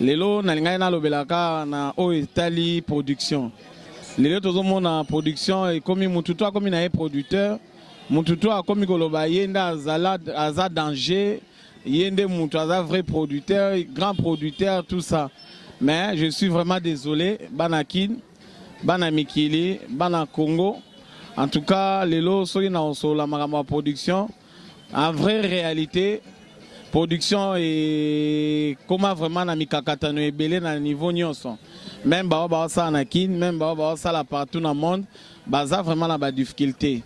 Lelo nalingaki nalobela kaka na oyo etali production. Lelo tozomona production ekomi mutu to akomi na ye producteur, mutu to akomi koloba ye nde azala aza danger, ye nde mutu aza vrai producteur, grand producteur tout ça. Mais je suis vraiment désolé bana Kin, bana mikili, bana Congo. En tout cas lelo soki na osolola makambo ya production En vraie réalité, production ekoma vraiment na mikakatano ebele na niveau nyonso. Même bao baosala na Kin, même bao baosala partout na monde, baza vraiment na ba difficultés.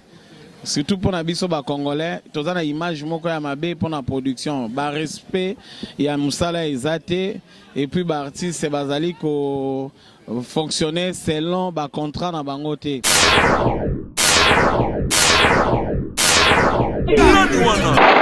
Surtout pona biso ba congolais, toza na image moko ya mabe pona production. Ba respect ya musala eza te et puis ba artistes bazali ko fonctionner selon ba contrat na bango te. Nani wana?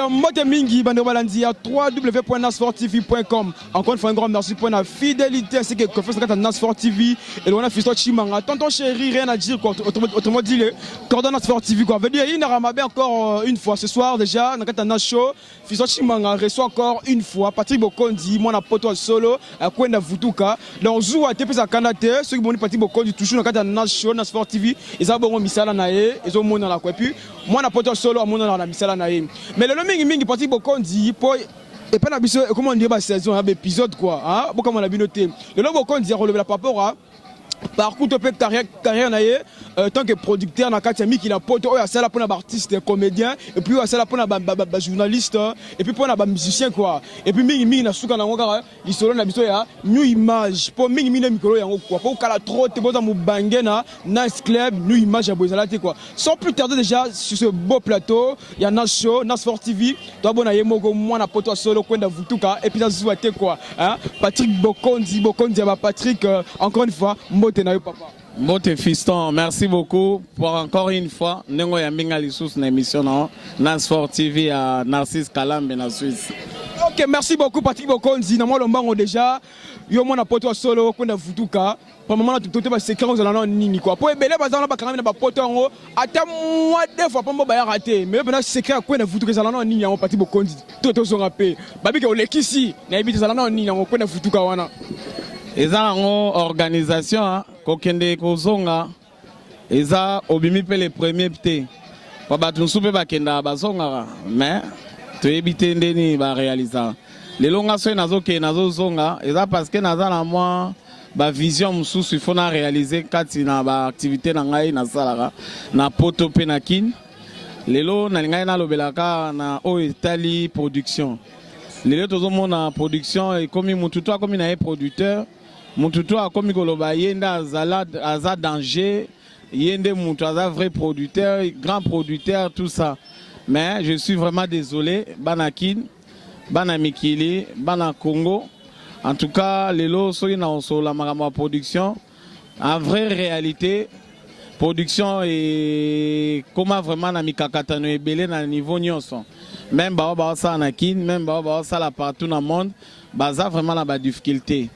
Mbote mingi bandeko balandi ya www.nasfortv.com. Encore une fois un grand merci pour la fidélité ainsi que confiance na kati ya Nasfort TV et le wana Fiston Chimanga tonton chéri rien à dire quoi autrement, autrement dit le cordon Nasfort TV quoi veut dire il n'aura encore euh, une fois ce soir déjà na kati ya Nas Show Fiston Chimanga reçoit encore une fois Patrick Bokondi, mwana poto ya solo, akwenda vutuka. Donc zuwa te pesa kanda te, soki boni Patrick Bokondi toujours na kati ya Nas Show na Sport TV, eza bongo misala na ye, ezo monana quoi. Et puis mwana poto ya solo amonana na misala na ye. Mais lelo mingi mingi Patrick Bokondi po epai na biso ekoma on dirait ba saison ya ba épisode quoi, hein, bokamona bino te. Lelo Bokondi akolobela par rapport à parcours to mpe carrière, carrière na ye euh, tant que producteur na kati ya mikili ya poto oyo asala mpona baartiste comédien et puis oyo asala mpona bajournaliste ba, ba, et puis mpona bamusicien quoi et puis mingi mingi na suka nango kaka lisolo na biso ya new image mpo mingi mingi na mikolo yango quoi mpo kala trop te boza mobange na nice club new image ya boye ezala te quoi sans plus tarder déjà sur ce beau plateau ya Nas Show Nas Fort TV Twabona ye moko mwana poto ya solo kwenda vutuka et puis azuwa te quoi hein Patrick Bokonzi Bokonzi ya ba Patrick euh, encore une fois mbote na yo papa. Mbote fiston, merci beaucoup pour encore une fois ndenge oyambi nga lisusu na émission na na Sport TV ya Narcisse Kalambe na Suisse. Ok, merci beaucoup Patrick Bokonzi na mwa lombango déjà yo mwana poto ya solo kwenda vutuka Premièrement na tote ba secret ozala na nini quoi. Po ebele baza na bakangami na ba poto yango ata moi deux fois pombo bayaka te. Mais pena secret ya kwenda vutuka ezala na nini yango pati bokonzi to tozonga pe. Babike olekisi na yebi ezala na nini yango kwenda vutuka wana. Eza yango organisation kokende kozonga Eza obimi pe le premier te po bato mosusu pe bakendaka bazongaka mais toyebi te nde nini ba realisaka lelo nga soki nazokende nazozonga eza parce que naza na mwa ba vision mosusu il faut na réaliser kati na ba activité na ngai nasalaka na poto pe na kin lelo nalingaki nalobelaka na oyo etali production lelo tozomona production ekomi mutu to akomi na ye producteur Mutu to akomi koloba ye nde azala aza danger, ye nde mutu aza vrai producteur, grand producteur tout ça. Mais je suis vraiment désolé bana Kin, bana mikili, bana Congo. En tout cas, lelo soki na osolola makambo ya production, en vraie réalité production ekoma vraiment na mikakatano ebele na niveau nyonso. Même bao baosala na Kin, même bao baosala partout na monde, baza vraiment na ba difficultés.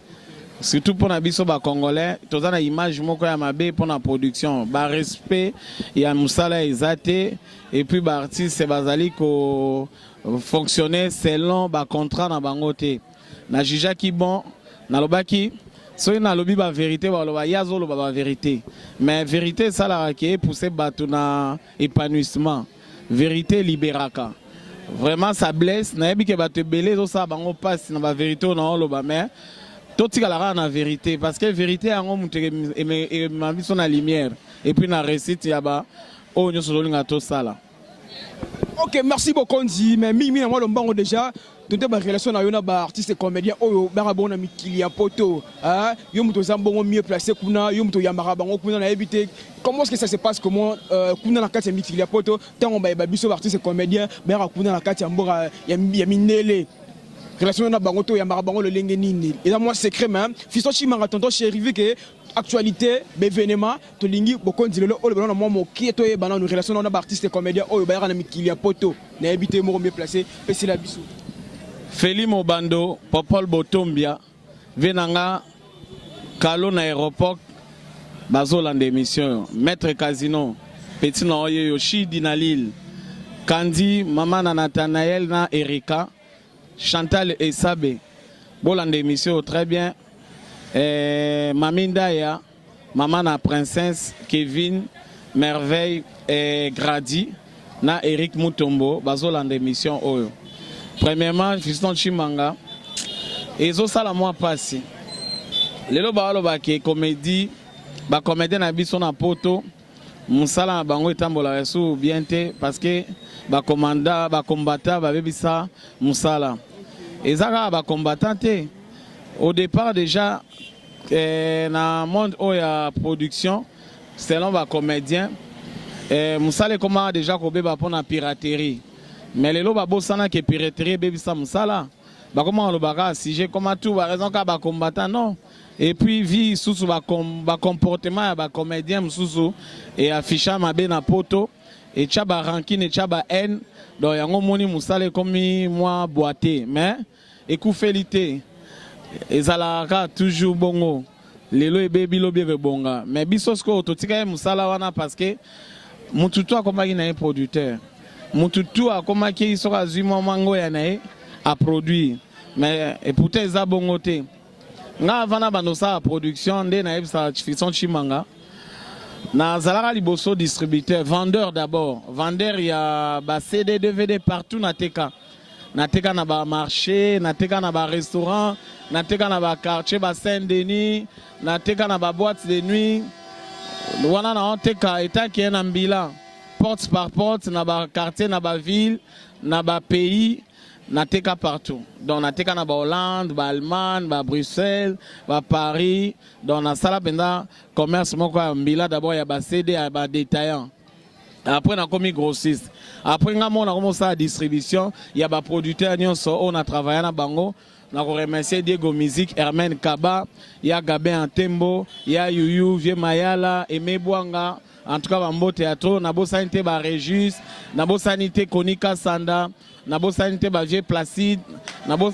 Surtout pona biso ba congolais, toza na image moko ya mabe pona production. Ba respect ya musala eza te et puis ba artistes bazali ko fonctionner selon ba contrat na bango te. Na jugeaki bon, nalobaki soki nalobi ba verite baloba ye azoloba ba verite. Mais verite esalaka ke epousser bato na épanouissement. Verite liberaka. Vraiment ça blesse, nayebi ke bato ebele ezosala bango mpasi na ba verite oyo naoloba mais totikala kaka na verite parce que verite yango moto emema biso na lumière et puis na réussite ya ba oyo nyonso tolinga tosala. Ok, merci beaucoup Nzi, mais mingi mingi na mwa lombango déjà Tonton ba relation na yo na ba artistes comédiens oyo baka bongo na mikili ya poto hein yo moto oza bongo mieux placé kuna yo moto oyambaka bango kuna nayebi te comment est-ce que ça se passe comment euh, kuna na kati ya mikili ya poto ntango bayeba biso ba artistes comédiens bayaka kuna na kati ya mboka ya, ya mindele relation na bango to oyambaka bango lolenge nini eza mwa secret mais fiston chimanga tonton chéri vu que actualité baevenement tolingi bokonzi lelo oyo na mwa mokie toyeba nanu relation na ba artiste comédien oyo bayaka na mikili ya poto nayebi te moko mieux placé pesela biso Feli Mobando Popol Botombia ve na nga kalo na aéroport bazolanda émission oyo maître casino petit na oye yo shidi na Lille. Kandi mama na Nathanaël na Erika Chantal Esabe bolanda émission très bien eh, Mami Ndaya mama na Princesse Kevin Merveille eh, Gradi na Eric Mutombo bazolanda émission oyo. Premièrement Fiston Chimanga ezosala mwa pasi lelo balobaki comédie ba comédien na biso na poto mosala na bango etambolaka lisusu bien te parce que bakomanda bacombattant babebisa mosala. Eza kaka bacombattant te. Au départ déjà na monde oyo ya production, selon bacomédien, mosala ekomaka déjà kobeba mpona piraterie. Mais lelo babosanaki piraterie ebebisa mosala. Bakoma kolobaka sujet koma tout baraison kaka bacombattant, non. Et puis vie lisusu, bacomportement ya bacomédien mosusu eafficha mabe na poto, etya barancune, etya bahaine. Donc yango moni mosala ekomi mwa boite, mais ekufeli te, ezalaka kaka toujours bongo. Lelo ebebi, lobi ekebonga. Mais biso sikoyo totika ye mosala wana parce que mutu tu akomaki na ye producteur, mutu tu akomaki soki azwi mwa mwa ngoya na ye aproduire. Mais et pourtant eza bongo te. Nga avant na bando osala production, nde nayebisaka Fiston Chimanga, nazalaka liboso distributeur, vendeur d'abord, vendeur ya ba CD, DVD partout. Nateka, nateka na bamarché, nateka na barestaurant, nateka na baquartier, ba Saint Denis, nateka na baboîte de nuit. Wana naoteka etaki ye na mbila, porte par porte, na baquartier, na baville, na bapays, nateka partout. Donc nateka na bahollande, baallemagne, babruxelles, baparis. Donc nasala mpenza commerce moko ya mbila d'abord ya baCD ya badétaillant. Après nakomi grossiste. Après nga moko nakomi osala distribution ya baproducteur nyonso oyo na travailla na bango. Nakoremercier Diego Musique, Hermaine Kaba, ya Gabin Antembo, ya Yuyu Vie Mayala, Aimé Bwanga. En tout cas bambote ya trop. Nabosani te barégis, nabosani te Konika Sanda, nabosani te bavie Placide,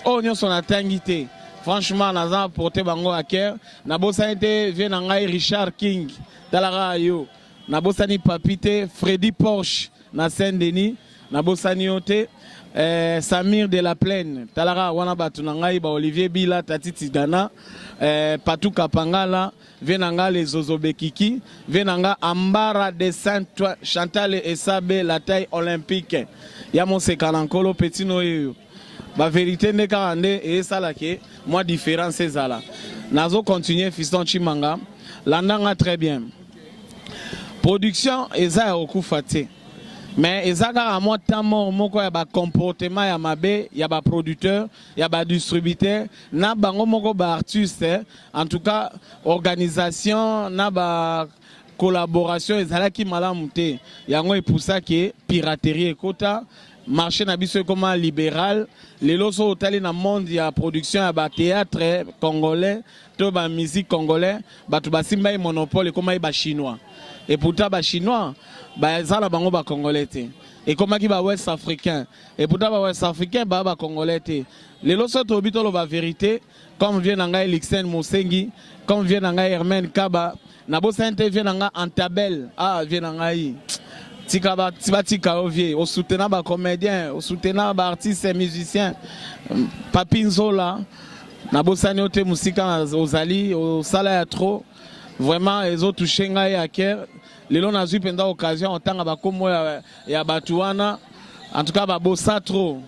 oyo nyonso natangi te. Franchement naza porte bango à cœur. Nabosani te vie na ngai Richard King, talaka yo. Nabosani papi te, Freddy Porsche na Saint Denis, nabosani yo te. Samir de la Plaine, talaka wana bato na ngai, baolivier Bila, Tati Tigana, Patou Kapangala, vie na nga les Zozobekiki, vie na nga Ambara de Saint Chantal Esabe, la taille olympique ya moseka na nkolo petit no oyo. Bavérité nde kaka nde esalaki mwa différence ezala. Nazocontinue. Fiston Chimanga, landanga très bien. Production eza ya kokufa te, mais eza kaka mwa temps mort moko ya bacomportement ya mabe ya baproducteur, ya badistributeur na bango moko baartiste. En tout cas organisation na ba collaboration ezalaki malamu te. Yango epusaki piraterie ekota marché na biso, ekoma libéral. Lelo so otali na monde ya production ya bathéâtre congolais to bamusique congolais, bato basimba ye monopole, ekoma ye bachinois. Et pourtant bachinois baza na bango bacongolais te. Ekomaki bawest africain, et pourtant bawest africain baa bacongolais te. Lelo so toyebi toloba vérité, comme vie na ngai Lixen Mosengi, comme vie na ngai Hermaine Kaba, nabosani te vie na ngai Antabel. Ah, vie na ngai, tika batika yo vie osoutenant bacomédien, osoutenant baartiste musicien. Papi Nzola, nabosani yo te. Mosika ozali, osala ya trop, vraiment ezotouche ngai ya cœur. Lelo nazwi mpenza occasion otanga bakombo ya bato wana. En tout cas babosa trop.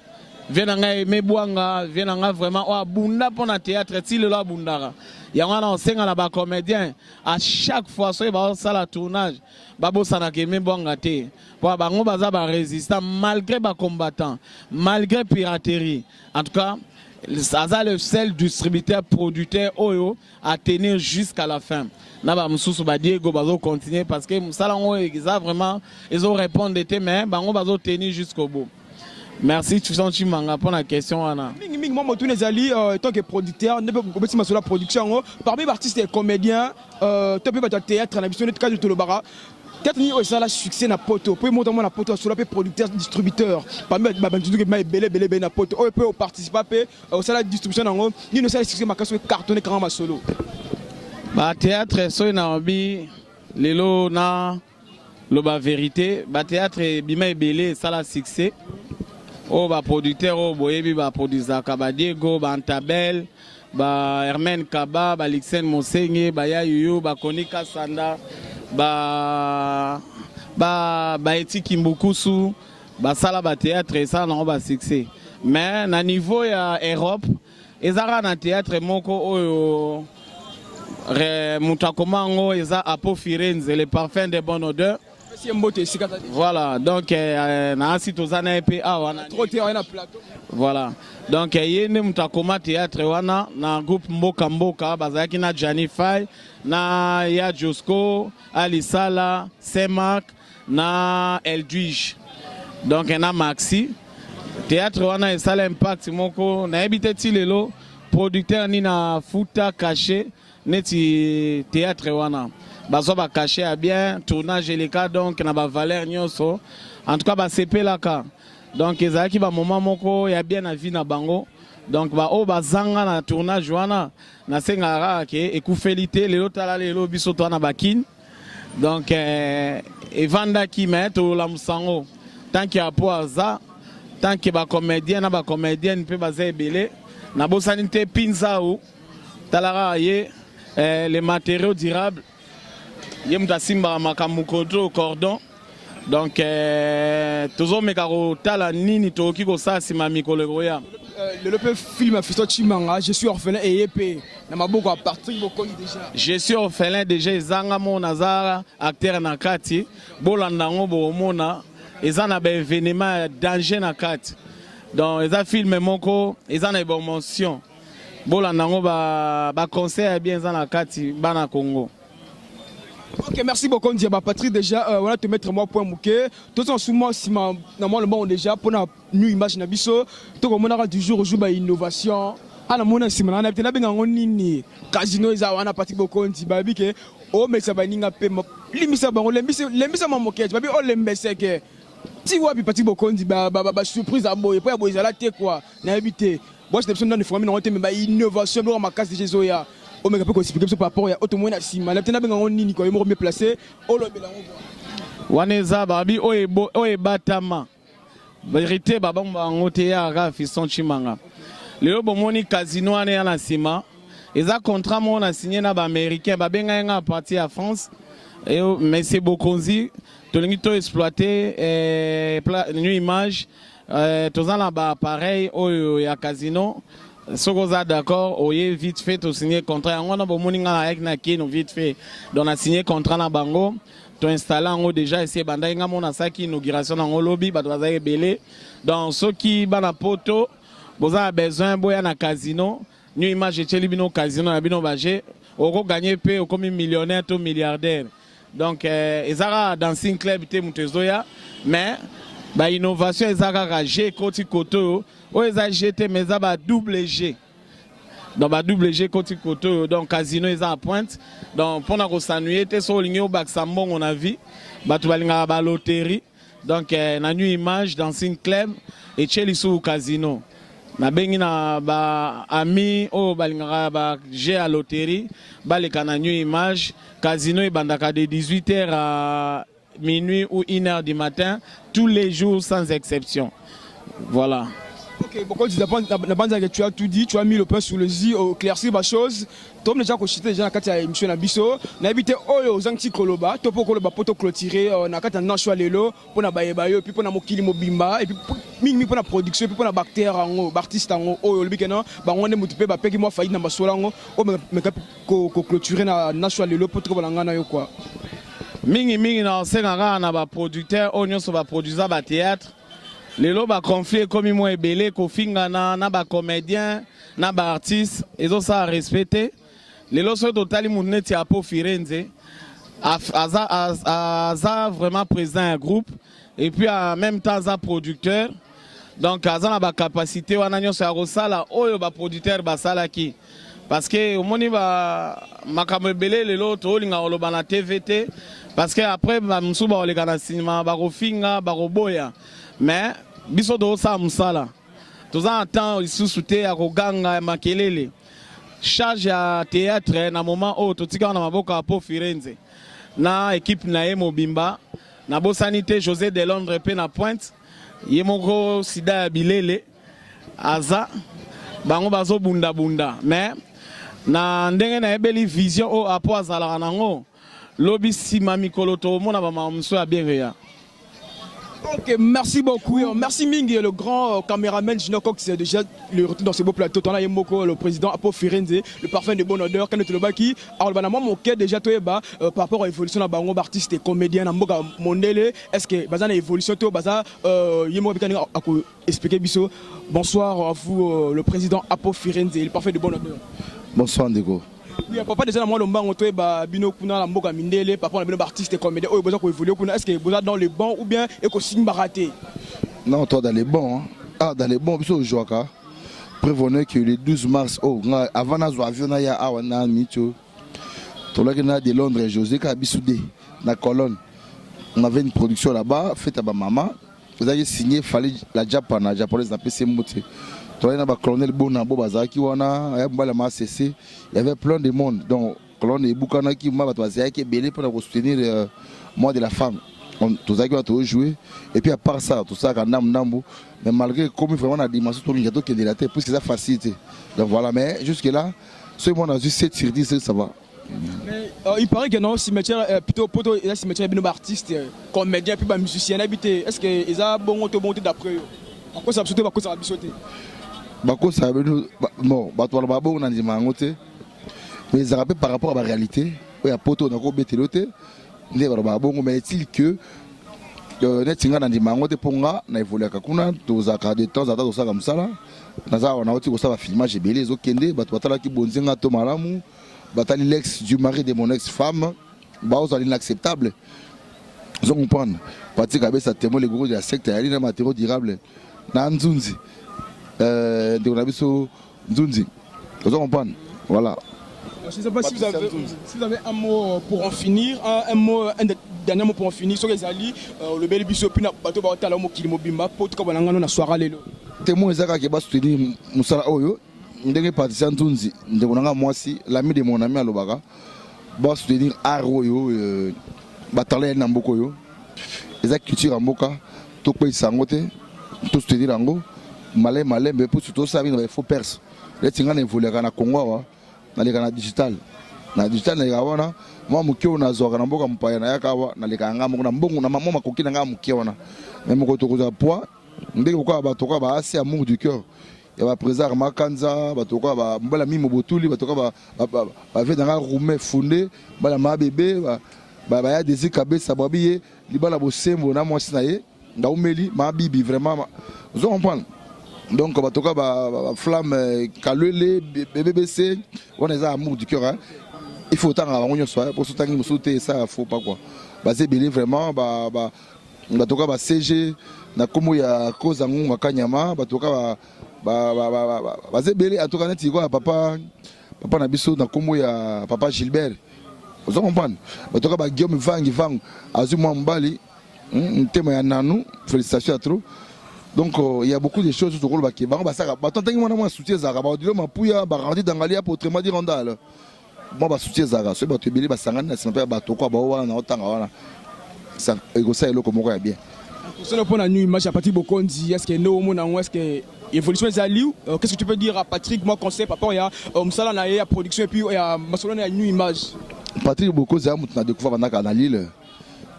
Vie na ngai Emebwanga, vie na ngai vraiment oyo abunda mpo na théâtre ti lelo abundaka. Yango wana osenga na bacomédien, à chaque fois soki baosala tournage, babosanaka Emebwanga te, mpo bango baza barésistant malgré bacombattant, malgré piraterie. En tout cas aza le seul distributeur producteur oyo à tenir jusqu'à la fin. Na bamosusu badiego bazocontinue parce que mosala yango eza vraiment ezorépondre te, mais bango bazotenir jusqu'au bout. Merci Toussaint Chimanga mpona question wana. Mingimingi mwa motuna ezali tant que producteur nde mpe obeti masolo ya production yango, parmi baartiste et comédien to mpe bato ya théâtre na biso, neti kaka tolobaka théâtre nini oyo esala succès na poto, mpo moto mona poto asola mpe producteur distributeur parmi bantunduki ma ebele ebele ebele na poto oyo mpe oparticipa mpe osala distribution yango, nini osala succès makasi oyo cartonne kanga masolo? Bathéâtre, soki nalobi lelo na Loba verite, ba théâtre ebima ebele esala succès. Oyo ba producteur oyo boyebi ba produisaka ba Diego, ba Antabel, ba Hermène Kaba, ba Lixen Mosenge, ba Ya Yuyu, ba Koni Kasanda, ba ba ba Eti Kimbukusu, basala ba théâtre esala nango ba succès. Mais na niveau ya Europe eza kaka na théâtre moko oyo moto akoma yango eza Apo Firenze, le parfum de bonne odeur. Pesi ye mbote esika aza. Voilà, donc na asi toza na ye mpe awa na Trop te awa na plateau. Voilà. Donc ye nde moto akoma théâtre wana na groupe Mboka Mboka, bazalaki na Gianni Fay, na ya Josco, Ali Sala, Saint-Marc, na Eldwige. Donc na Maxi. Théâtre wana esala impact moko, nayebi te ti lelo producteur nini afuta cachet neti théâtre wana. Bazwa ba cachet ya bien, tournage eleka donc na ba valeur nyonso. En tout cas basepelaka. Donc ezalaki ba moment moko ya bien na vie na bango. Donc ba oyo bazanga na tournage wana, nasengaka kaka ke ekufeli te. Lelo tala lelo biso toa na bakine. Donc evandaki mais tolamusa yango. Tant que Apo aza, tant que ba comédien na ba comédienne mpe baza ebele, nabosani te Pinzao, tala kaka ye, les matériaux durables, ye moto asimbaka makambo koto cordon. Donc tozomeka kotala nini tokoki kosala nsima mikolo ekoya. Lelo mpe film ya Fiston Tshimanga, Je suis orphelin, eye mpe na maboko ya Patrick Bokonzi déjà. Je suis orphelin déjà ezanga mo naza acteur na kati, bolanda yango bokomona eza na ba événement ya danger na kati. Donc eza film moko eza na émotion, bolanda yango ba conseil ya bien eza na kati, bana Congo. Ok, merci beaucoup Ndiaba Patrick déjà, voilà te mettre moi point moke. Tout en sous moi si ma na moi le bon déjà pour na new image na biso to komonaka du jour au jour ba innovation. Ana mona nsima na na benga ngo nini casino eza wana. Patrick Bokonzi babi ke o mesa baninga pe limisa bango, lembisa lembisa ma moke babi o lembeseke ti wapi. Patrick Bokonzi, ba ba ba surprise ya boye po ya boye ezala te quoi, nayebi te boîte de biso ndani fongami nango te, mais ba innovation biloko makasi déjà ezoya. Omeka mpe koexpliquer biso par rapport ya oyo tomoni na nsima na te, nabenga ngo nini quoi, yo moko mieux placé olobela yango quoi. Wana eza babi oyo ebatama vérité, babomba yango te, ya kaka Fiston Tshimanga. Lelo bomoni casino wana ya na nsima, eza contrat moko na signé na baaméricain, babengai nga à partir ya France. Mais Bokonzi, tolingi to exploiter new image, toza na baappareil oyo ya casino. Soki oza d'accord, oye vite fait tosigné contrat. Yango wana bomoni nga nayaki na kino vite fait, donc na signé contrat na bango, toinstalle yango déjà, esi ebandaki. Nga mona asalaki inauguration nango lobi, bato bazalaki ebele. Donc soki bana Poto boza na besoin, boya na casino New Image, etieli bino casino na bino baje, okoganye mpe okomi millionnaire to milliardaire. Donc eza kaka dancing club te moto ezoya, mais bainnovation eza kaka g ekoti kote oyo, oyo eza g te, mais eza ba double g. Donc ba double g ekoti kote oyo, donc casino eza à pointe. Donc mpona kosanuye te, soki olingi obakisa mbongo na vie, bato balingaka baloterie. Donc na New Image Dancing Club etie lisusu casino. Nabengi na baami oyo balingaka ba jeu ya loterie, baleka na New Image Casino. Ebandaka de 18h à minuit ou 1h du matin, tous les jours sans exception. Voilà. Ok, beaucoup na banza que tu as tout dit, tu as mis le point sur le i, éclaircir ma chose. Tom déjà ko chuter déjà na kati ya émission na biso. Na ebite oyo ozangi koloba, to po koloba po to clôturer na kati ya Nashwa lelo pona bayeba yo, et puis pona mokili mobimba, et puis mingi mingi pona production, et puis pona baacteur yango, baartiste yango oyo olobi ke non, bango nde motu mpe bapeki mwa faillite na masolo yango oyo meka ko clôturer na Nashwa lelo po tokobola nga na yo quoi. Mingi mingi na osenga kaka na baproducteur oyo nyonso baproduisa bathéâtre. Lelo baconflit ekomi mwa ebele, kofingana na bacomédien na baartiste ezosala respect te. Lelo soki totali motu neti Apo Firenze, aza vraiment président ya groupe et puis en même temps aza producteur, donc aza na bacapacité wana nyonso ya kosala oyo baproducteur basalaki, parce que omoni ba makambo ebele lelo toolinga koloba na TV te, parce que après bamosusu bakoleka na nsima, bakofinga, bakoboya. Mais biso tozosala mosala, toza na temps lisusu te ya koganga ya makelele. Charge ya théâtre na moment oyo totikaka na maboko ya Po Firenze na équipe na ye mobimba. Nabosani te José de Londres mpe na pointe ye moko sida ya bilele aza bango bazobundabunda mais na ndenge nayebeli vision oyo apo azalaka nango lobi nsima mikolo tokomona bamama mosusu ya bien keya. Ok, merci beaucoup. Merci Mingi, le grand caméraman Junior Cox, c'est déjà le retour dans ce beau plateau. Tona Yemoko, le président Apo Firenze, le parfum de bonne odeur. Quand tu le baki, alors bah, moi, mon déjà toi, bah, par rapport à l'évolution de bango artiste et comédien, na mboka mondele, est-ce que baza na évolution to baza Yemoko bikani ako expliquer biso. Bonsoir à vous, le président Apo Firenze, le parfum de bonne odeur. Bonsoir ndeko. Oui, papa déjà na moi lombango to ba bino kuna na mboka mindele, papa na bino artiste et comédien oyo boza ko évoluer kuna, est-ce que boza dans le bon ou bien eko simba raté? Non, toi dans les bons, hein. Ah, dans les bons, biso ojwaka. Prévenez que le 12 mars, oh, nga, avant nazwa avion na ya awa na mitio. Tolaki na de Londres José ka biso de na colonne. On avait une production là-bas, faite à ba maman. Vous avez signé Fally la Japan, la japonaise na PC Mbote. Tolaki na ba colonel Bonabo bazalaki wana, ya mbala ma CC, il y avait plein de monde. Donc colonne ebukanaki ma bato bazalaki ebele mpona kosoutenir mois de la femme. Tozalaki wana tozojouer et puis à part ça tosalaka ndambu ndambu, mais malgré komi vraiment na dimension tolinga tokendela te puisque eza facile te. Donc voilà, mais jusque là soki mwana azwi 7 sur 10, ça va. Mais il paraît que non, cimetière, plutôt poto eza cimetière bino ba artiste, comédien puis ba musicien habité. Est-ce que eza bongo to bongo te d'après eux? Bakosa biso te, bakosa biso te. Bakosaka bino bon, bato baloba bongo na ndima yango te, mais ezalaka mpe par rapport à baréalité oyo ya poto nakobetelo te nde balobaka bongo. Mais est-il que neti nga na ndima yango te, mpo nga na évoluaka kuna, tozalaka de temps en temps tosalaka mosala. Naza awa nauti kosala bafilmage ebele ezokende, bato batalaki bonzenga to malamu, batali l'ex du mari de mon ex femme baozala inacceptable. Ozo comprendre? Patrick Abesa témoin, le gourou de la secte, ayali na matériau durable na nzunzi, ndeko na biso nzunzi, ozo comprendre? Voilà. Je ne sais pas si vous avez un mot pour en finir, un mot, un dernier mot pour en finir. Soki ezali, olobeli biso puis na bato baotala mokili mobimba po tuka banangano na soirée lelo. Témoin eza kaka basoutenir mosala oyo ndenge Patricia Nzunzi, ndeko na nga mwasi, l'ami de mon ami, alobaka basoutenir art oyo, batalent yali na mboka oyo, eza culture ya mboka, tokweyisa yango te, tosoutenir yango malembe malembe mpo surtout tosala mingi na baefforts perso. Neti nga na évoluaka na Congo awa, naleka na digital, na digital naleka wana mwa moke oyo nazwaka na mboka mopaya, nayaka awa nalekaka nga moko na mbongo na mwa makoki na nga moke wana. Mais moko tokozwa poids ndenge kokoka bato koka baasi amour du cœur ya baprésident Makanza, bato koka mbala mimo botuli, bato koka bave nanga roumain funde mbala mabebe baya Desi Kabesa babi ye libala bosembo na mwasi na ye ndaumeli mabibi. Vraiment, ozo comprendre? Donc bato ka baflamme kalwele bbc wana eza amour du cœur, il faut otangaka bango nyonso po so otangi mosusu te esa faut pas quoi. Baza ebele vraiment, bato ka ba CG na nkombo ya Koza Ngunga Kanyama, bato ka baza ebele. En tout cas neti koya papa, papa na biso na nkombo ya papa Gilbert, ozo comprendre? Bato ka ba Guillaume Vangi Vangu azwi mwa mobali ntema ya nanu, félicitation ya trop. Donc il y a beaucoup de choses tokolobaki bango basaka bato ntangi mwana mwa soutien ezalaka baodilo mapuya barandi dangali apo, autrement dit randal mwa basoutien ezalaka. Soki bato ebele basangani na nsima mpe ya bato kwa bao wana na otanga wana, ekosala eloko moko ya bien. Solo mpona new image ya Patrick Bokonzi, est ce que nde omona yango, est ce que évolution ezali? Qu'est ce que tu peux dire à Patrick, moi conseil par rapport ya mosala na ye ya production et puis ya masolo na ya new image? Patrick Bokonzi aya moto na découvert bandaka na Lille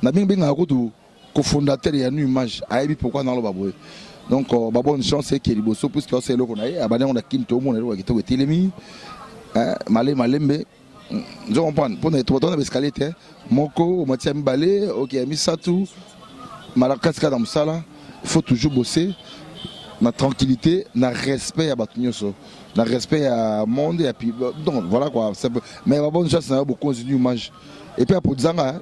na mingi bengaka kutu cofondateur ya new image, ayebi pourquoi naloba boye. Donc babonne chance eke liboso puisque osala eloko na ye abandi yango na kini, toomona eloko ya kitoko etelemi male malembe. Ozo comprendre? Mpona tobata na baescalier te, moko omati ya mibale, oke ya misato malakasi kaka na mosala. Il faut toujours bosser na tranquillité, na respect ya bato nyonso, na respect ya monde ya. Donc voilà quoi, mais ba bonne chance na yo Bokonzi new image. Et puis aprodisanga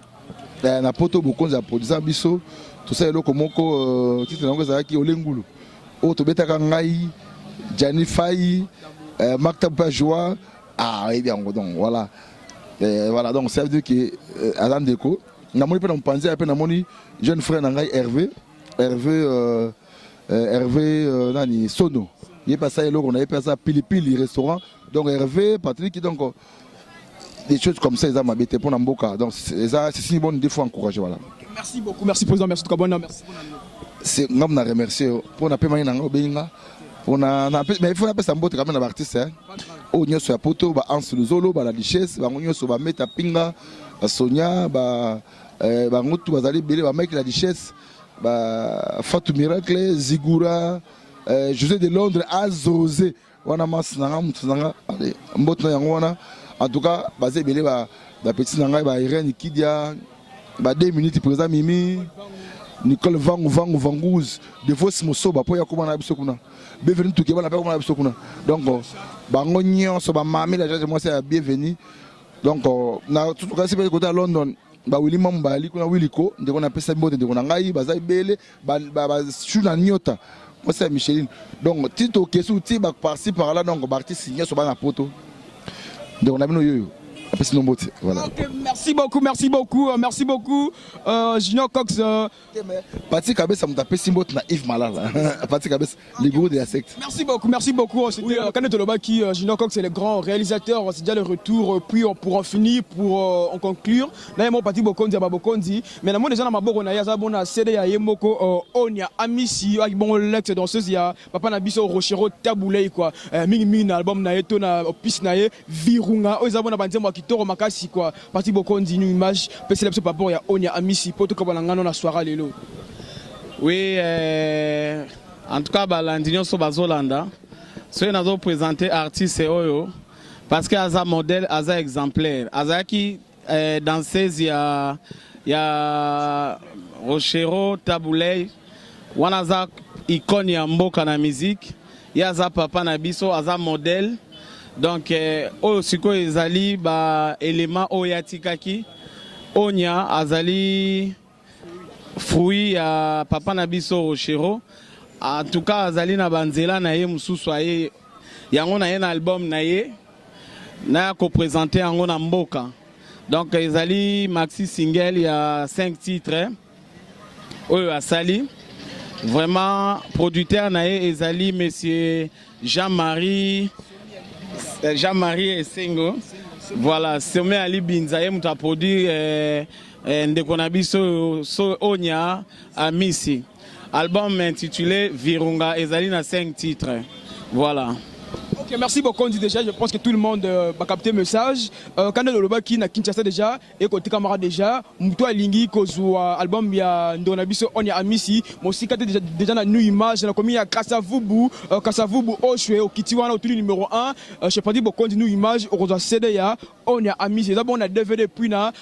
na poto, Bokonzi aprodisanga biso, tosala eloko moko, titre yango ezalaki Olengulu oyo tobetaka ngai Jani Fai, Maktab mpe joie, ah oyebi yango. Donc voilà, voilà, donc ça veut dire que aza ndeko namoni mpe na mopanzi ya mpe namoni jeune frère na ngai Hervé, Hervé, Hervé nani Sono, ye mpe asala eloko na ye mpe aza Pilipili restaurant. Donc Hervé, Patrick, donc des choses comme ça eza mabe te mpona mboka. Donc eza, c'est une bonne idée, faut encourager, voilà. Merci beaucoup, merci président, merci Kabwana, merci. C'est nga na remercier yo mpo na pemaki na nga obengi nga mpona mais il faut napesa mbote quand même na baartiste oyo nyonso ya poto, ba Hans Luzolo, ba La Duchesse, bango nyonso, bameta Pinga, basonia, bango tu bazali ebele, ba Mike La Duchesse, ba Fatou Miracle, Zigura, José de Londres, Azose wana, masi na nga, motu na nga, mbote na yango wana. En tout cas baza ebele, bapeti na ngai, ba Irene Kidia, ba 2 minutes, président Mimi, Nicole Vangu Vangu Vangouz, Devos Mosoba, mpo ya koma na biso kuna, bienvenu tuke bana mpe koma na biso kuna. Donc bango nyonso, bamami la jage, mwasi ya bienvenu. Donc na kasi mpe kota ya London, bawili mamu bayali kuna, wiliko ndeko napesa mbote, ndeko na ngai, baza ebele, basu na nyota, mwasi ya Micheline. Donc ti tokesu ti par-ci par là, donc baartiste nyonso bana poto, ndeko na bino yoyo apesi no mbote, voilà. Ok, merci beaucoup, merci beaucoup, merci beaucoup, Junior Cox. Pati Kabesa, moto apesi mbote na Yves Malala, Pati Kabesa, le gourou de la secte. Merci beaucoup, merci beaucoup. C'était Kane Tolobaki, Junior Cox, c'est le grand réalisateur. C'est déjà le retour. Puis on pourra finir pour en conclure. Là, il y a Pati Bokondi, Aba Bokondi. Mais là, moi, déjà, dans ma boko, na ya bon na CD ya yemoko Onya Amisi, avec bon l'ex danseuse, il y a papa na biso Rochero Taboulay quoi. Mingi mingi na album na yeto na piste na ye Virunga. Oyo eza bona banzembo ya kitoko makasi quoi. Pati Bokondi, une image, pesela biso par rapport ya Onya Amisi, poto kabana ngano na soirée lelo. Oui, en tout cas balandi nyonso bazolanda, soki nazoprésente artiste oyo, parce que aza modèle, aza exemplaire, azalaki danseuse ya Rochero Tabuley wana, aza icône ya mboka na musique. Ye aza papa na biso, aza modèle. Donc oyo sikoyo ezali baélément oyo atikaki. Onya azali fruit ya papa na biso Rochero. En tout cas azali na banzela na ye mosusu, aye yango na ye na album na ye naya koprésente yango na mboka. Donc ezali maxi single ya 5 titres oyo asali. Vraiment, producteur na ye ezali monsieur Jean-Marie Esengo, voilà, Sommet Ali Binza, ye moto aproduire ndeko na biso so Onya Amisi. Album intitulé Virunga, ezali na 5 titres, voilà. Ok, merci beaucoup. On dit déjà, je pense que tout le monde va capter le message. Quand le qui na Kinshasa déjà, et côté camarade déjà, muto alingi kozwa album ya ndona biso Onya Amisi, mosika te, déjà na new image na commune ya Kasavubu, Kasavubu Oshwe, okiti wana otuli numéro 1, je sais pas dit beaucoup new image okozwa CD ya Onya Amisi. D'abord on a DVD puis na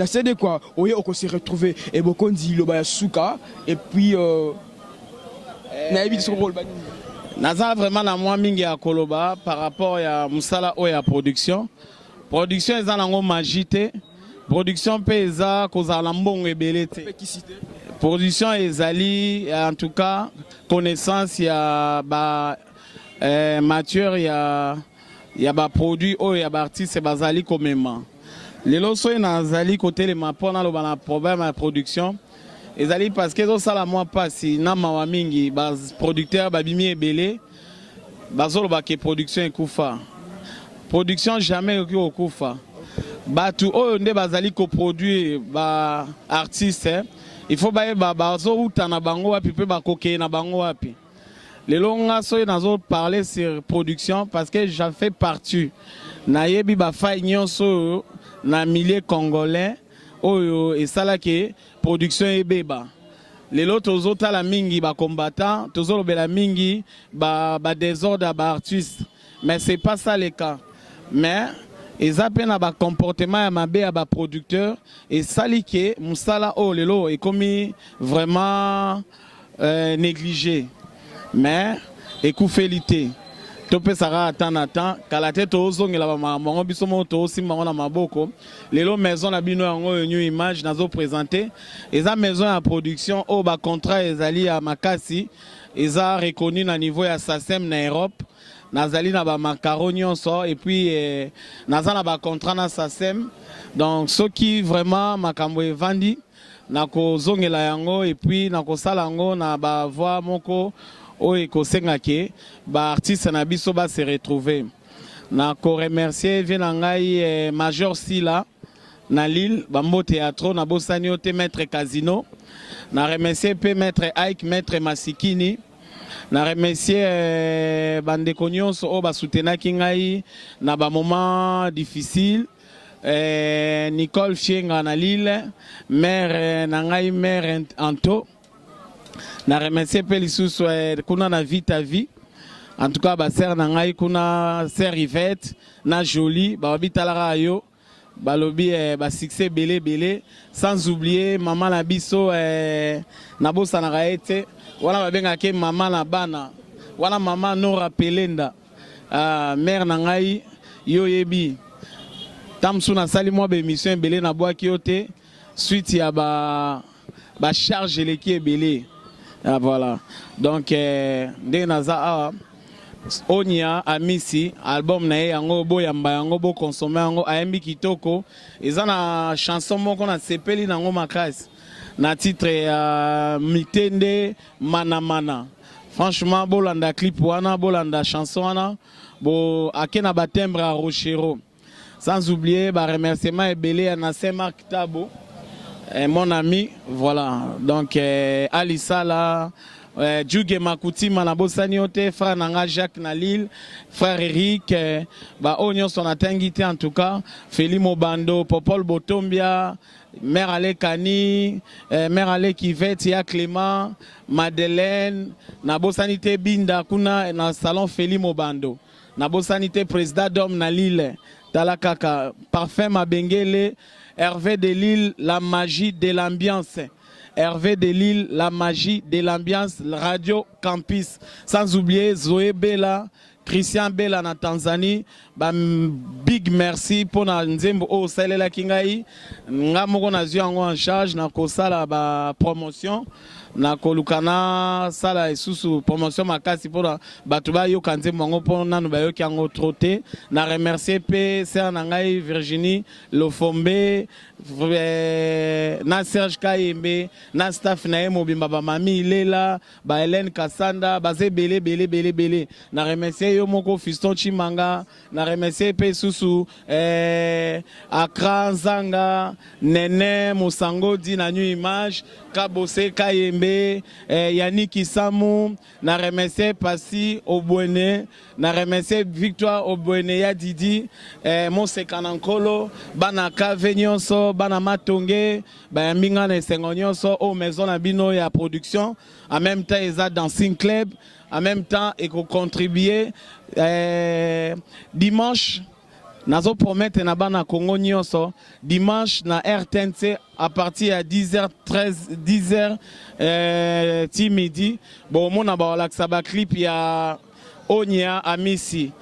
CD quoi. Oye oko se retrouver et beaucoup dit loba ya suka et puis na yebi soko koloba nini. Naza vraiment na mwa mingi ya koloba par rapport ya mosala oyo ya production. Production eza nango magie te, production mpe eza kozala na mbongo ebele te. Pekisi te. Production ezali en tout cas connaissance ya ba matière ya baproduit oyo ya baartiste bazali komema. Lelo soki nazali kotelema mpo naloba na problème ya production, ezali parce que ezosala mwa mpasi na mawa mingi. Baproducteur babimi ebele, bazoloba ke production ekufa. Production jamais ekoki kokufa. Bato oyo nde bazali koproduire baartiste, il faut bayeba bazowuta na bango wapi mpe bakokeye na bango wapi. Lelo nga soki nazoparle sur production, parce que j'en fais partie, nayebi bafaille nyonso oyo na milieu congolais oyo esalaki production ebeba. Lelo tozotala mingi bacombattant, tozolobela mingi badésordre ya baartiste, mais c'est pas ça le cas. Mais eza mpe na bacomportement ya mabe ya baproducteur esali ke mosala oyo lelo ekomi vraiment négligé. Mais ekufeli te, topesaka ata na temps. Kala te tozongela bamakambo yango, biso moko tozosimba yango na maboko. Lelo maison na bino yango oyo, New Image, nazoprésente, eza maison ya production oyo bacontrat ezali ya makasi, eza reconnu na niveau ya SACEM na Europe. Nazali na bamakaro nyonso et puis naza na bacontrat na SACEM. Donc soki vraiment makambo evandi, nakozongela yango et puis nakosala yango na bavoie moko oyo ekosenga ke baartiste na biso base retrouver. Nakoremercier vie na ngai, major Sila. na Lille, bambote ya trop, nabosani yo te maître Casino. Na remercier mpe maître Ike, maître Masikini. Na remercier bandeko nyonso oyo basoutenaki ngai na bamoment difficile. Nicole Fienga na Lille, mère na ngai, mère Anto. Na remercier mpe lisusu kuna na Vita Vie, en tout cas basœur na ngai kuna, sœur Yvette na Jolie, balobi talaka yo, balobi basuccès ebele ebele. Sans oublier mama na biso, nabosanaka ye te, wana babengaka ye mama na bana wana, mama Nora Pelenda, mère na ngai. Yo oyebi, ta mosusu nasali mwa baémission ebele, nabwaki yo te, suite ya bacharge eleki ebele. Ah, voilà, donc ndenge naza awa, Onya Amisi, album na ye yango, boyamba yango, boconsommer yango, ayembi kitoko. Eza na chanson moko nasepeli nango makasi na titre ya Mitende Manamana. Franchement, bolanda clip wana, bolanda chanson wana, bo ake na batimbre ya Rochero. Sans oublier baremerciement ebele ya na Saint Marc Tabo, mon ami, voilà. Donc Alisala, Juge Makutima, nabosani yo te, frère na nga Jacques na Lille, frère Eric, baoyo nyonso natangi te, en tout cas Feli Mobando, Popol Botombia, mère Alekani, mère Aleki Ivete ya Clément, Madeleine, nabosani te Binda kuna na salon Feli Mobando, nabosani te président d'homme na Lille, tala kaka Parfum Mabengele, Hervé de Lille, la magie de l'ambiance. Hervé de Lille, la magie de l'ambiance, Radio Campus. Sans oublier Zoé Bella, Christian Bella na Tanzanie. Ba big merci pour na nzembo oyo osalelaki ngai. Nga moko nazwi yango en charge na kosala ba promotion, na koluka nasala lisusu promotion makasi mpona bato bayoka nzembo yango, mpo nanu bayoki yango trop te. Na remercier mpe sœur na ngai Virginie Lofombe, na Serge Kayembe na staff na ye mobimba, bamami Ilela, ba Hélène Kasanda, baza ebele ebele ebele ebele. Na remercier yo moko Fiston Chimanga, na remercier mpe susu Akra Nzanga, Nene Mosangodi na New Image, Kabose Kayembe, Yannick Isamu. Na remercier Pasi Obwene, na remercier Victoire Obwene ya Didi, Moseka na Nkolo, bana Kave nyonso, bana Matonge, bayambi nga na esengo nyonso. Oyo maison na bino ya production, en même temps eza dancing club, en même temps ekocontribue. Dimanche nazopromettre na bana Congo nyonso, dimanche na RTNC à partir ya 10h13, 10h ti midi, bomona baolakisa baclip ya Onya Amisi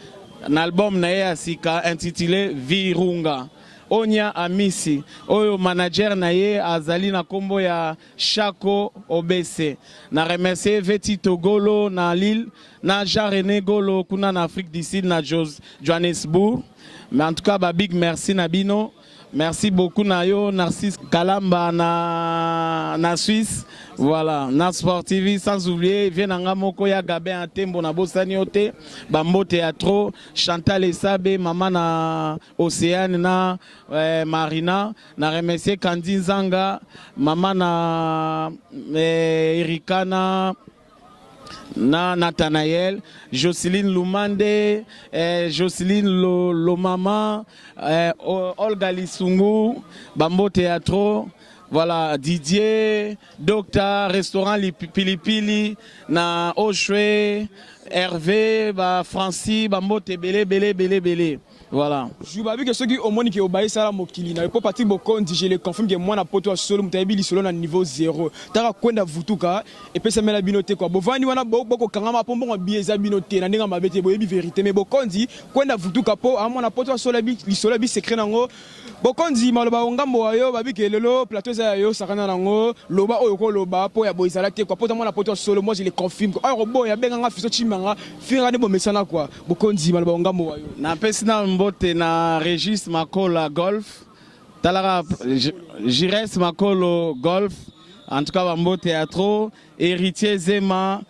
na album na ye ya sika intitulé Virunga. Onya Amisi oyo, manager na ye azali na nkombo ya Chako Obese. Na remercier Veti Togolo na Lille, na Jean René Golo kuna na Afrique du Sud, na Johannesburg. Mais en tout cas, ba big merci na bino. Merci beaucoup na yo Narcisse Kalamba na Suisse, voilà, na Sport TV. Sans oublier vie na nga moko ya Gabin Atembo, na bosani yo te, bambote ya trop. Chantal Esabe, mama na Océane na Marina. Na remercier Kandi Nzanga, mama na Erika na Nathanaël, Jocelyne Lumande, Jocelyne Lomama, Olga Lisungu, Bambo Théâtro, voilà, Didier, Docteur, restaurant Pilipili, na Oshwe, Hervé, ba Francis, Bambo Bele, Bele, Bele, Bele. Voilà. Babi ke soki omoni ke obayisala mokili na yo, mpo Patrik Bokondi, je le confirme ke mwana poto ya solo, moto ayebi lisolo na niveau zéro. Taka kwenda vutuka epesamela bino te kwa bovandi wana, bokokangama mpo mbongo bie eza bino te na ndenge mabe te, boyebi vérité. Mais Bokondi kwenda vutuka mpo amwana poto ya solo, ayebi lisolo, ayebi secret nango. Bokondi, maloba ngambo wa yo, babi ke lelo plateau eza ya yo, sakana nango, loba oyo koloba mpo ya boye ezala te kwa, mpo ta mwana poto ya solo. Moi je le confirme, oyo koboya abenganga fiso Chimanga, finga nde bomesana kwa. Bokondi, maloba ngambo wa yo. Napesi na mbote na Régis Makola Golf, talaka Gires Makolo Golf, en tout cas bambote ya trop. Héritier Zema,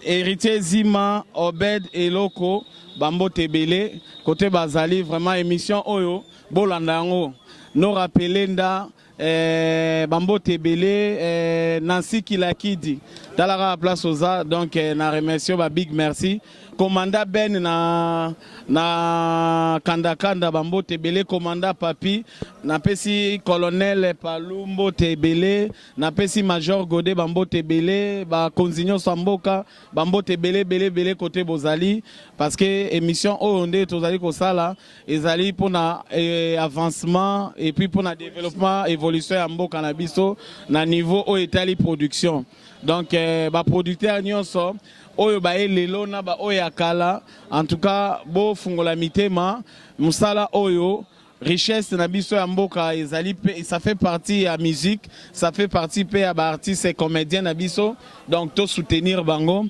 Héritier Zima, Obed Eloko, bambote ebele kote bazali. Vraiment, émission oyo bolanda yango. Nora Pelenda, eh, bambote ebele, eh, Nancy Kilakidi, talaka place oza, donc eh, na remercie ba big merci. Commanda Ben na na kanda kanda bambote ebele, commanda Papi, napesi colonel Palu mbote ebele, napesi major Gode bambote ebele, bakonzi nyonso ya mboka bambote ebele ebele ebele kote bozali, parce que émission oyo nde tozali kosala ezali mpona eh, avancement et puis mpona développement, évolution ya mboka na biso na niveau oyo etali production. Donc eh, baproducteur nyonso oyo baye lelo na baoyo ya kala, en tout cas bofungola mitema, mosala oyo richesse na biso ya mboka ezali pe, ça fait partie ya musique, ça fait partie pe ya baartiste et comédien na biso. Donc to soutenir bango,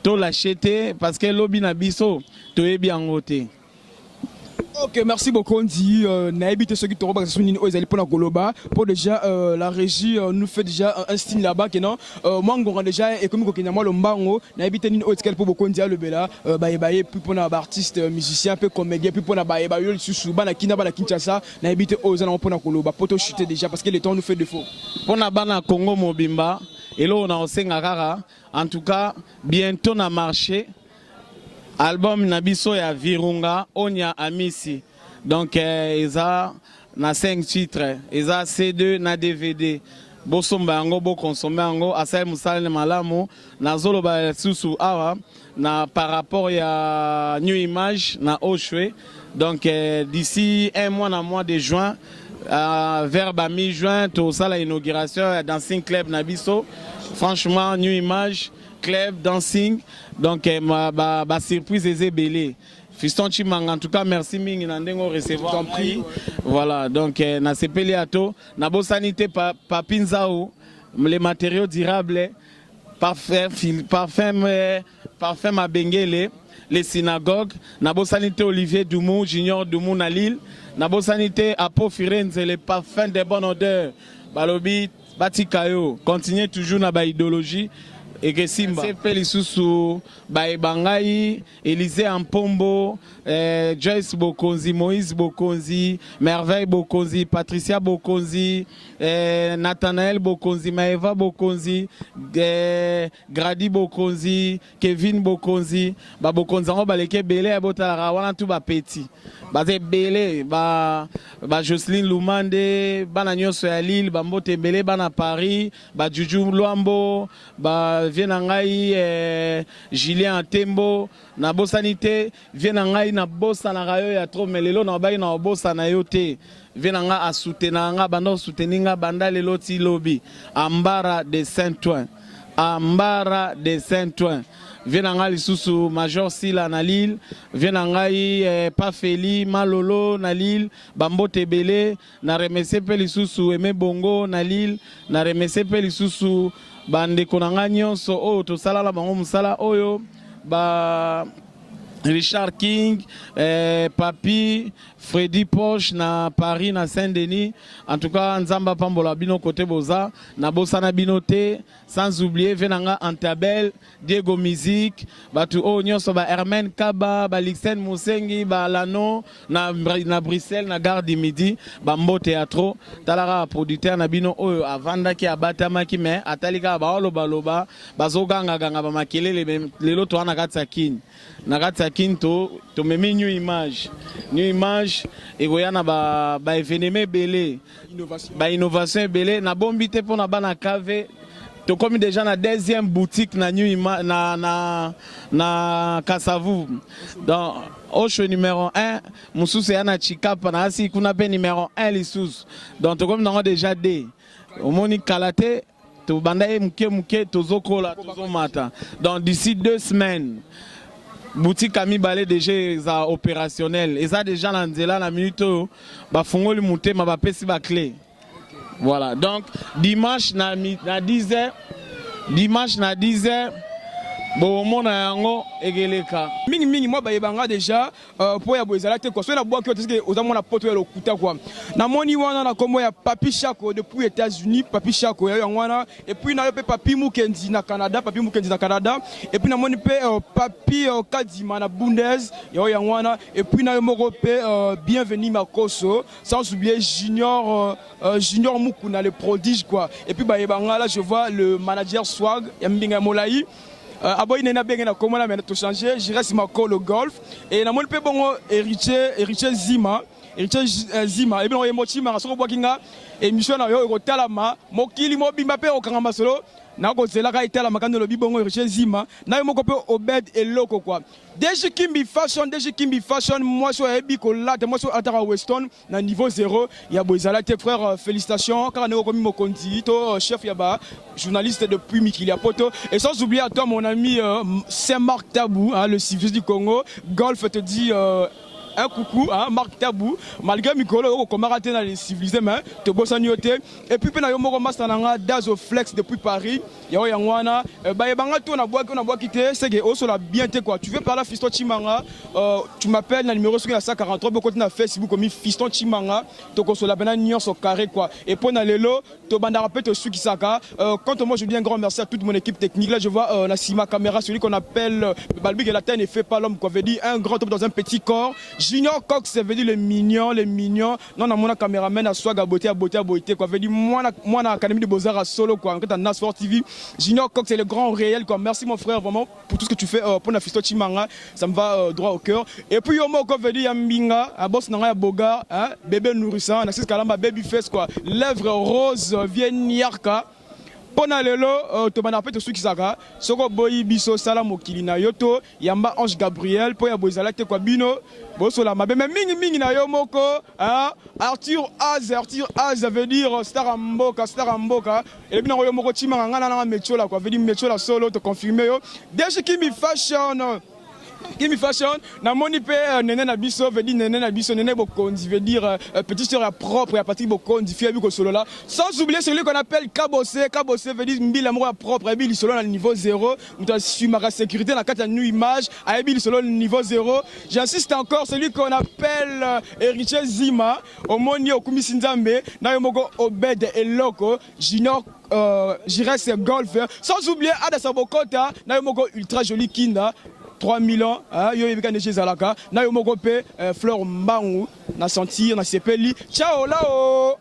to lâcher te, parce que lobi na biso toyebi yango te. Ok, merci beaucoup Ndi. Nayebi te soki tokobakisa so nini oyo ezali mpona koloba, mpo déjà la régie nous fait déjà un signe là-bas que non, mwa ngonga déjà ekomi kokende mwa lombango. Nayebi te nini oyo etikali mpo Bokondi alobela bayeba ye, puis mpona baartiste musicien mpe comédien, puis mpona bayeba yo lisusu bana Kina, bana Kinshasa. Nayebi te oyo eza nango mpona koloba mpo tochute déjà, parce que le temps nous fait défaut. Mpona bana Congo mobimba, eloko na kosenga kaka, en tout cas bientôt na marché album na biso ya Virunga Onya Amisi. Donc eh, eza na 5 titres, eza CD na DVD. Bosomba yango, bokonsome yango, asali mosala malamu. Nazoloba lisusu awa na par rapport ya New Image na Oshwe. Donc eh, d'ici un mois, na mois de juin, vers ba mi-juin, tosala inauguration ya dancing club na biso. Franchement, New Image club dancing, donc eh, ba, ba surprise eza ebele. Fiston Chimanga, en tout cas merci mingi na ndenge recevoir ngai. Voilà, donc eh, nasepeli ato nabosani te pa, Papi Nzau, les matériaux durables, parfum, parfum, eh, parfum Mabengele, les synagogues. Nabosani te Olivier Dumu, Junior Dumu na Lille. Nabosani te Apo Firenze, les parfums de bonne odeur. Balobi batika yo continuer toujours na ba idéologie ekesimba mpe lisusu bayeba ngai Élysée Ampombo, eh, Joyce Bokonzi, Moïse Bokonzi, Merveille Bokonzi, Patricia Bokonzi, eh, Nathanaël Bokonzi, Maeva Bokonzi, eh, Gradi Bokonzi, Kevin Bokonzi. Babokonzi yango baleki ebele ya botalaka wana tu bapeti baza ebele, ba, ba Jocelyne Lumande, bana nyonso ya Lille bambote ebele, bana Paris, bajuju Lwambo, bavie na ngai eh, Julien Atembo. Nabosani te vie na ngai, nabosanaka yo ya trop, mais lelo nabaki na obosana yo te. Vie na ngai asoutenaka nga, banda osoutenir nga banda lelo ti lobi, Ambara de Saint-Ouen, Ambara de Saint-Ouen. Vie na ngai lisusu Major Sila na Lille, vie na ngai eh, Pafeli Malolo na Lille, bambote ebele. Na remercie mpe lisusu Eme Bongo na Lille. Na remercie mpe lisusu bandeko na ngai nyonso oyo tosalala bango mosala oyo, ba Richard King, eh, Papi, Freddy Poche na Paris, na Saint-Denis. En tout cas, Nzamba pambola bino côté boza, na bosana bino te, sans oublier venanga Antabel, Diego Musique, batu oyo nyonso, ba Hermène Kaba, ba Lixen Musengi, ba Lano na, na Bruxelles, na gare du Midi, ba mbote ya trop. Talaka producteur na bino oyo avandaki abatamaki, mais atali kaka baoloba loba, bazoganga ganga ba makelele, mais lelo to na kati ya Kin. Na kati ya Kin to tomemi New Image. New Image ekoya na ba ba événement ebele, ba innovation ebele. Nabombi te mpona bana kave, tokomi déjà na deuxième boutique na New Ima, na Kasavu. Donc Osho numéro 1, mosusu eya na Chikapa na asi kuna mpe numéro 1 lisusu. Donc tokomi nango déjà d omoni kala te, tobanda ye moke moke, tozokola, tozomata. Donc d'ici 2 semaines, boutique ya mibale déjà eza opérationnel, eza déjà na nzela. Na minute oyo bafungoli motema, bapesi baclé. Voilà, donc dimanche na 10 heures, dimanche na 10 heures, Bokomona yango ekeleka. Mingi mingi mwa bayeba nga dejà po ya boye ezala te quoi soki na bwaki yo te seke oza mwana poto ya lokuta quoi namoni wana na kombo ya Papy Shako depuis Etats-Unis Papy Shako ya yango wana et puis na yo pe Papy Mukendi na Canada Papy Mukendi na Canada et puis namoni pe Papy Kadima na Bundes ya yango wana et puis na yo moko pe Bienvenue Makoso sans oublier Junior Junior Mukuna le prodige quoi et puis bayeba nga là je vois le manager Swag ya mbinga ya molayi aboyi nene abenge na komona mais to changer Jires Makolo Golf et namoni pe bongo héritier héritier Zima héritier Zima et puis oyembo chimanga soko bwaki nga émission na yo ekotalama mokili mobimba pe okanga masolo nakozelaka etalama kando lobi bongo héritier Zima na yo moko pe Obed eloko quoi DG Kimbi Fashion DG Kimbi Fashion mwasi oyo ayebi kolata mwasi oyo alataka Weston na niveau zero ya boye ezala te frère félicitations kaka ndenge okomi mokonzi to chef ya ba journaliste depuis mikili ya poto et sans oublier à toi mon ami Saint-Marc Tabou hein, le civiliste du Congo Golf te dit un coucou hein, Marc Tabou malgré mikolo okokomaka te na les civilisés mais tobosani yo te et puis mpe na yo moko master na nga Dazo Flex depuis Paris yango yango wana bayebanga to na bwaki na bwaki te seke osola bien te quoi tu veux parler à Fiston Chimanga tu m'appelles na numéro soki na 143 bokoti na Facebook omi Fiston Chimanga tokosola pena nyonso carré quoi et mpo na lelo tobandaka mpe tosukisaka. Quant à moi, je dis un grand merci à toute mon équipe technique. Là, je vois la Sima caméra, celui qu'on appelle Balbig et la taille ne fait pas l'homme quoi veut dire un grand homme dans un petit corps. Junior Cox, ça veut dire le mignon, le mignon. Non, non, mon caméraman à swag à beauté, à beauté, à beauté quoi veut dire moi, moi, na Académie de Beaux-Arts à solo quoi. En fait, à Sport TV. Junior Cox, c'est le grand réel quoi. Merci mon frère vraiment pour tout ce que tu fais pour la Fiston Chimanga. Ça me va droit au cœur. Et puis, yo moko veut dire Mbinga, un boss nanga ya Boga, hein, bébé nourrissant, Narcisse Kalamba, baby face quoi. Lèvres roses, vienne Yarka. Mpona lelo tobanda mpe tosukisaka soki oboyi biso sala mokili na yo to yamba Ange Gabriel mpo ya boye ezala te kwa bino bosola mabe me mingimingi na yo moko hein? Arthur Az Arthur Az veut dire star ya mboka star ya mboka elobi nango yo moko Chimanga ngai nanga metiola quoi veut dire metiola solo toconfirme yo DG Kimi Fashion Kimi Fashion namoni mpe nene na biso veut dire nene na biso nene Bokonzi veut dire petite sœur ya propre ya Patrick Bokonzi fi ayebi kosolola sans oublier celui qu'on appelle Kabose Kabose veut dire mbila moko ya propre ayebi lisolo na niveau zéro moto asumaka sécurité na kati ya new image ayebi lisolo niveau zéro. J'insiste encore, celui qu'on appelle Héritier Zima omoni okumisi Nzambe na yo moko Obed Eloko Junior Jires Golf sans oublier Adasa Bokota na yo moko ultra joli Kinda 3000 ans hein, yo oyebika ndenge ezalaka na yo moko mpe Fleur Mbangu na sentir na sepeli ciao lao.